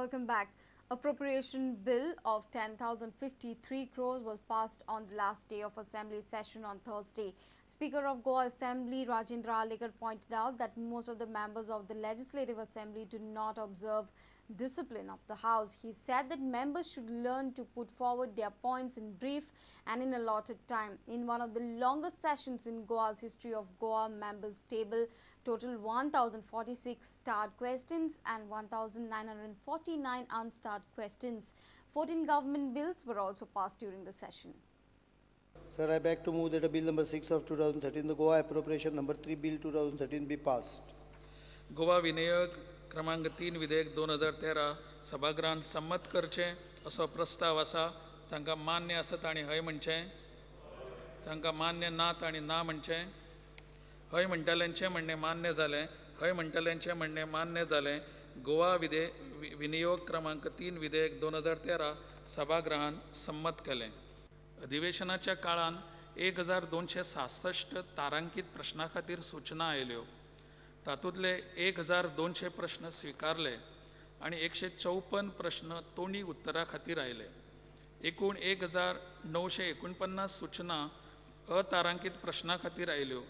Welcome back. Appropriation bill of 10,053 crores was passed on the last day of assembly session on Thursday. Speaker of Goa Assembly Rajendra Arlekar pointed out that most of the members of the Legislative Assembly do not observe discipline of the House. He said that members should learn to put forward their points in brief and in allotted time. In one of the longest sessions in Goa's history of Goa members table, total 1,046 starred questions and 1,949 unstarred questions. 14 government bills were also passed during the session. Sir, I beg to move that a bill number 6 of 2013, the Goa Appropriation number 3 bill 2013 be passed. Goa विधेयक क्रमांक 3 विधेयक 2013 सभागृहान संमत करचें असो प्रस्ताव आसा. जांकां मान्य आसा तांणी हय म्हणचें, जांकां मान्य ना तांणी ना म्हणचें. हय म्हणटल्यांचें म्हणणें मान्य जालें, हय म्हणटल्यांचें म्हणणें मान्य जालें. गोवा विनियोग क्रमांक 3 विधेयक 2013 सभागृहान संमत केलें. अधिवेशनाच्या काळान 1266 तारांकीत प्रश्ना खातीर सूचना आयल्यो. तातूंतले 1200 प्रश्न स्विकारले आनी 154 प्रश्न तोंडी उत्तरा खातीर आयले. एकूण 1949 सूचना अतारांकीत प्रश्ना खातीर आयल्यो.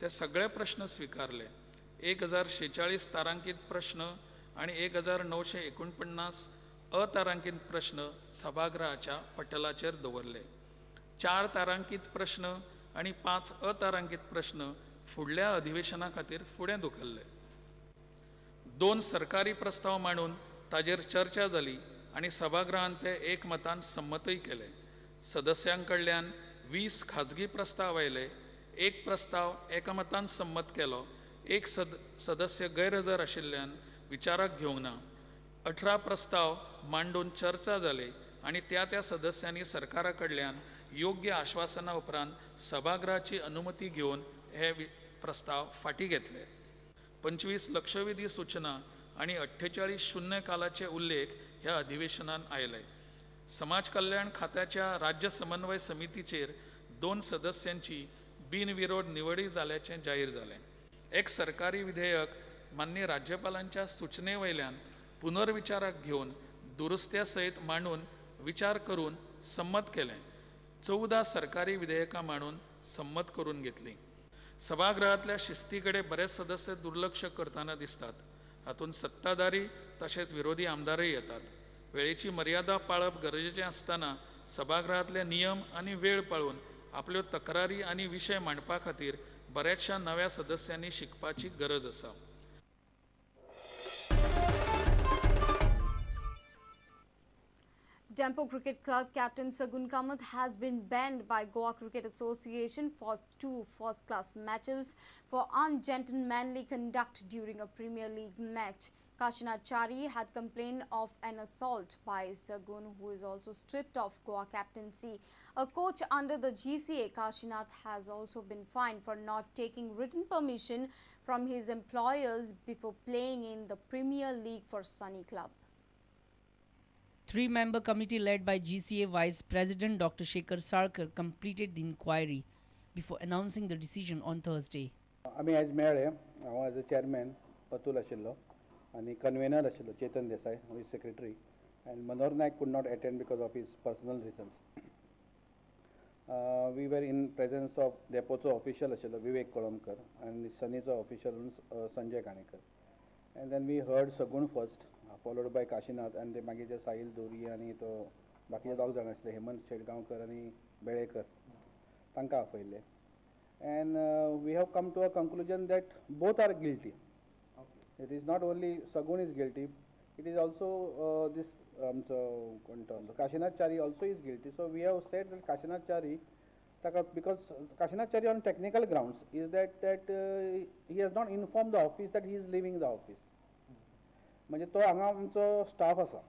ते सगळे प्रश्न स्विकारले. 1046 तारांकीत प्रश्न आनी 1949 अतारांकीत प्रश्न सभागृहाच्या पटलाचेर दवरले. 4 तारांकीत प्रश्न आनी 5 अतारांकीत प्रश्न फुडल्या अधिवेशना खातीर फुडें धुकल्ले. 2 सरकारी प्रस्ताव मांडून ताजेर चर्चा जाली आनी सभागृहान ते एकमतान संमतय केले. सदस्यां कडल्यान 20 खाजगी प्रस्ताव आयले. 1 प्रस्ताव एकमतान संमत केलो. 1 सदस्य गैरहजर आशिल्ल्यान विचाराक घेवंक ना. 18 प्रस्ताव मांडून चर्चा जाली आनी त्या त्या सदस्यांनी सरकारा कडल्यान योग्य आश्वासना उपरांत सभागृहाची अनुमती घेवन हे प्रस्ताव फाटीं घेतले. 25 लक्षवेधी सूचना आनी 48 शून्यकालाचे उल्लेख ह्या अधिवेशनान आयले. समाज कल्याण खात्याच्या राज्य समन्वय समितीचेर 2 सदस्यांची बिनविरोध निवडी जाल्याचें जाहीर जालें. एक सरकारी विधेयक मान्य राज्यपालांच्या सूचने वयल्यान पुनर्विचाराक घेवन दुरुस्त्या सयत मांडून विचार करून संमत केलें. 14 सरकारी विधेयकां मांडून संमत करून घेतलीं. सभागृहांतल्या शिस्ती कडेन बरेच सदस्य दुर्लक्ष करतना दिसतात. हातूंत सत्ताधारी तशेंच विरोधी आमदारय येतात. वेळेची मर्यादा पाळप गरजेचें आसतना सभागृहांतले नियम आनी वेळ पाळून आपल्यो तक्रारी आनी विशय मांडपा खातीर बऱ्याचशा नव्या सदस्यांनी शिकपाची गरज आसा. Dempo Cricket Club captain Sagun Kamath has been banned by Goa Cricket Association for 2 first-class matches for ungentlemanly conduct during a Premier League match. Kashinath Chari had complained of an assault by Sagun, who is also stripped of Goa captaincy. A coach under the GCA, Kashinath, has also been fined for not taking written permission from his employers before playing in the Premier League for Sunny Club. 3-member committee led by GCA Vice President Dr. Shekhar Sarkar completed the inquiry before announcing the decision on Thursday. आमी आयज मेळ्ळे. हांव as a chairman पतूल आशिल्लो आनी convener आशिल्लो Chetan Desai, who is secretary, and Manohar Naik could not attend because of his personal reasons. We were in presence of डेपोचो official आशिल्लो विवेक कोळंबकर आनी सनीचो official Sanjay Kanekar. And then we heard Sagun first, followed by Kashinath, आनी ते मागीर साहिल दोरी आनी तो बाकीचे दोग जाण आसले, हेमंत शेटगांवकर आनी बेळेकर, तांकां आपयल्ले. And we have come to a conclusion that both are guilty. It is not only Sagun is guilty, it is also this आमचो कोण तो Kashinath Chari also is guilty. So we have said that Kashinath Chari ताका, because Kashinath Chari on technical grounds is that he has not inform the office that he is leaving the office. म्हणजे तो हांगा आमचो staff आसा.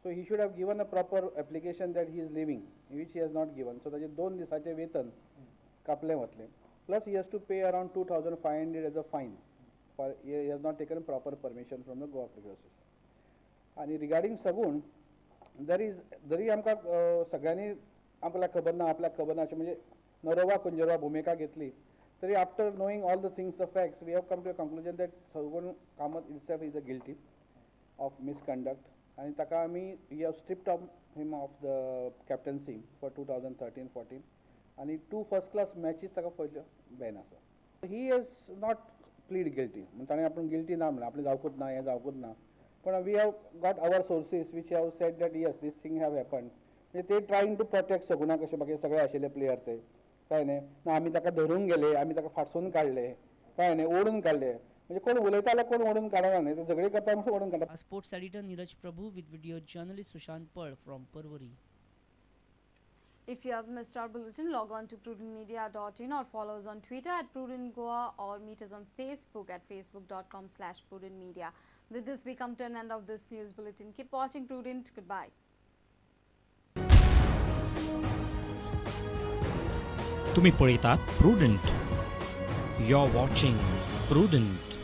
So he should have given a proper application that he is leaving, which he has not given. So ताजें 2 दिसाचें वेतन कापलें वतलें. Plus he has to pay around 2,500 as a fine for he has not taken proper permission from the Goa Cricket Association. आनी regarding सगून, there is जरी आमकां सगळ्यांनी आपल्याक खबर ना, आपल्याक खबर ना अशें म्हणजे नरोवा कुंजरवा भुमिका घेतली तरी after knowing all the things, the facts, we have come to a conclusion that Sagun Kamath itself is a guilty of misconduct. आनी ताका आमी we have stripped of him of the captaincy for 2013-14 आनी 2 first class matches ताका पयल्यो Ben आसा. He has not plead guilty, म्हणजे ताणें आपूण गिल्टी ना म्हणलें, आपलें जावकूच ना, हें जावकूच ना. पण we have got our sources which have said that yes this thing have happen. म्हणजे ते ट्रायंग टू प्रोटेक्ट सगुणा कशे बाकी सगळे आशिल्ले प्लेयर ते, काय न्ही ना आमी ताका धरून गेले, आमी ताका फाटसून काडले, काय न्ही ओडून काडले. म्हणजे कोण उलयता जाल्यार कोण ओडून काडना न्ही, ते झगडी करता म्हणून ओडून काडटा. Sports editor Neeraj Prabhu with video journalist Sushant Pal from Porvorim. If you have missed our bulletin, log on to prudentmedia.in or follow us on Twitter at prudentgoa or meet us on Facebook at facebook.com/prudentmedia. With this, we come to an end of this news bulletin. Keep watching Prudent. Goodbye. तुम्ही पळयतात Prudent. You're watching Prudent.